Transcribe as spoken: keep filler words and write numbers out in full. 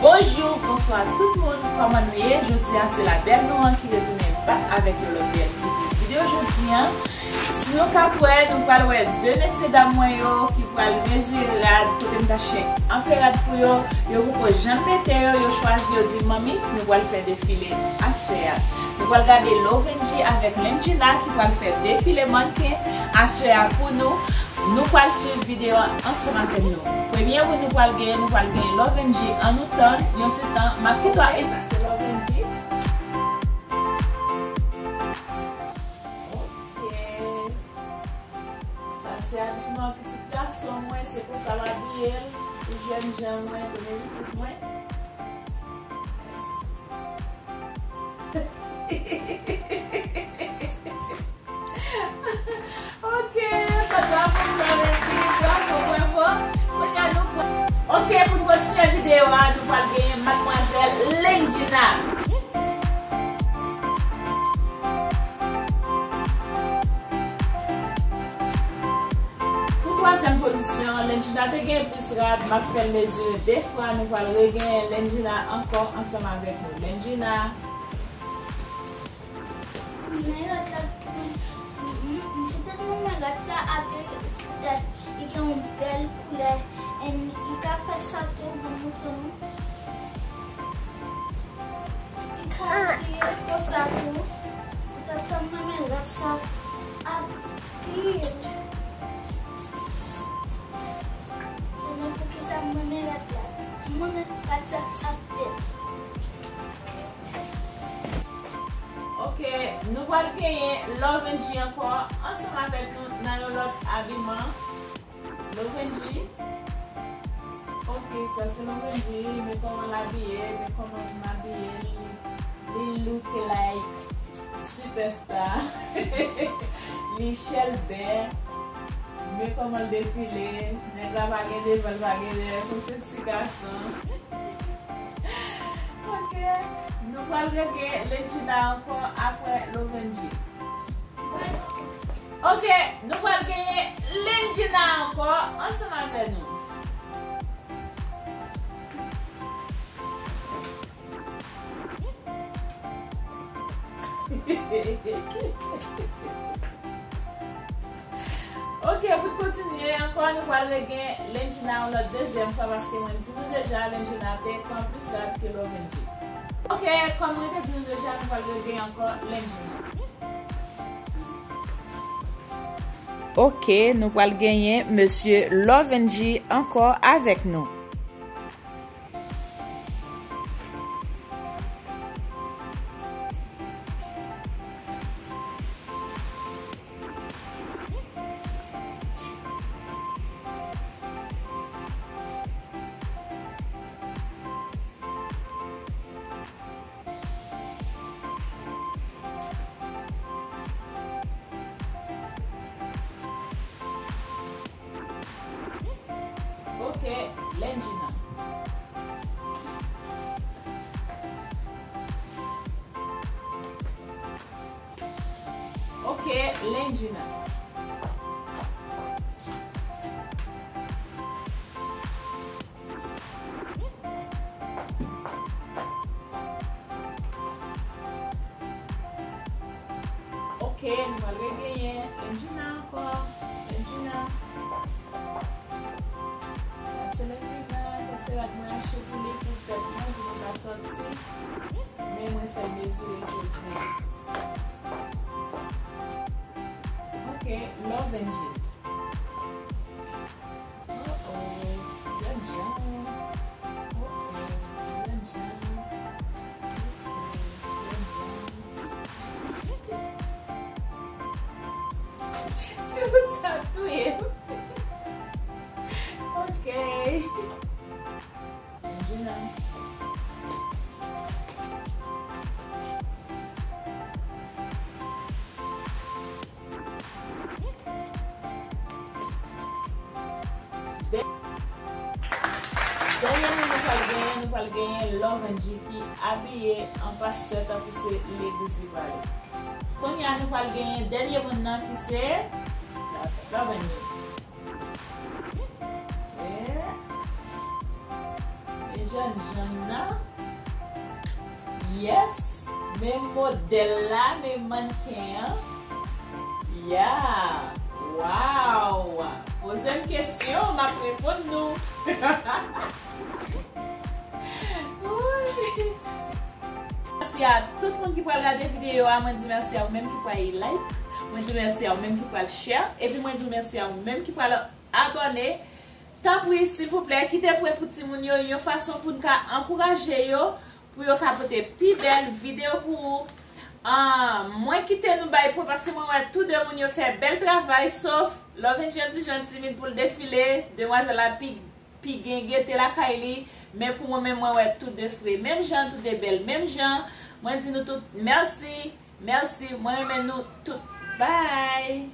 Bonjou, bonswa tout moun, kòman nou ye? Jodi a se la bèl nou an ki retounen back avèk yon lòt bèl videyo. Videyo jodi a, si nou ka wè, nou pral wè de mesye dam mwen yo ki pral mezire rad kote m t achte anpe rad pou yo. Yo poko janm mete yo, yo chwazi, yo di, "Manmi, nou pral fè defile aswè a." Nou pral gade Lovenji avèk Lendjina ki pral fè defile mannken aswè a pou nou. Nou pral swiv videyo a ansanm avèk nou. Premye moun nou pral genyen, nou pral genyen Lovenji. Ann nou tann yon ti tan. M ap kite w a, e sa se Lovenji. Ok. Sa se abiman pitit gason mwen, se konsa l abiye l pou jèn jan mwen, premye pitit mwen. Ok, bravo, bravo, bravo, bravo. Kounye a nou pran. Ok, pou n kontinye videyo a, nou pral genyen madmwazèl Lendjina. Pou twazyèm pozisyon, Lendjina te gen plis rad, m ap fè l mezire de fwa, nou pral regenyen Lendjina ankò ansanm avèk nou. Lendjina. Men rad la, m, m, m, poutèt mwen, men rad sa apre, poutèt li gen yon bèl koulè, and li ka fè sa tou, ban m montre nou. Li ka abiye konsa tou. Poutèt sa, m renmen rad sa anpil. Se menm poukisa m renmen rad la. M renmen rad sa anpil. Ok, nou pral genyen Lovenji ankò ansanm avèk nou nan yon lòt abiman. Lovenji. Ok, sa se Lovenji. Men kòman l abiye, men kòman m abiye. Li, li look like superstar. Li chèlbè. Men kòman l defile. Nèg la pa gen devan, l pa gen dèyè. Se yon sexy gason. Ok. Nou pral rele Lendjina ankò apre Lovenji. Ok, nou pral genyen Lendjina ankò ansanm avè nou. Ok, pou n kontinye ankò, nou pral regen Lendjina yon lòt dezyèm fwa, paske mwen di nou deja, Lendjina te pran plis rad ke Lovenji. Ok, kòm mwen te di nou deja, nou pral regen ankò Lendjina. Ok, nou pral genyen mesye Lovenji ankò avèk nou. Ok, Lendjina. Ok, Lendjina. Ok, nou pral regenyen Lendjina ankò. Lendjina. Sa se Lendjina, sa se rad mwen achte pou li pou fèt mwen, pou mwen ka sòti. Men mwen fè l mezire jodi a. Ok, Lovenji. Oh, oh, Lendjina. Oh, oh, Lendjina. Oh, oh, Lendjina. Ti bout sa ap touye m. Ok. Lendjina. Dè-, dènye moun nou pral genyen, nou pral genyen Lovenji ki abiye an pastè tankou se legliz li prale. Kounye a nou pral genyen dènye moun nan ki se Lovenji. Eh. Jèn janm nan. Yes. Men modèl la, men mannken an. Yeah. Wow. Poze m kesyon, m ap reponn nou. Mèsi a tout moun ki pral gade videyo a. Mwen di mèsi a ou menm ki pral like. Mwen di mèsi a ou menm ki pral share. Epi mwen di mèsi a ou menm ki pral abòne. Tanpri, silvouplè, kite pwen pou timoun yo, yon fason pou n ka ankouraje yo, pou yo ka pote pi bèl videyo pou ou. Ah, mwen kite nou bay pwen paske mwen wè tou de moun yo fè bèl travay, sof Love Angel di jan timid pou l defile, demwazèl la pi, pi gen gete lakay li, men pou mwen menm mwen wè tou de fre, menm jan, tou de bèl, menm jan, mwen di nou tout mèsi, mèsi, mwen renmen nou tout, bye.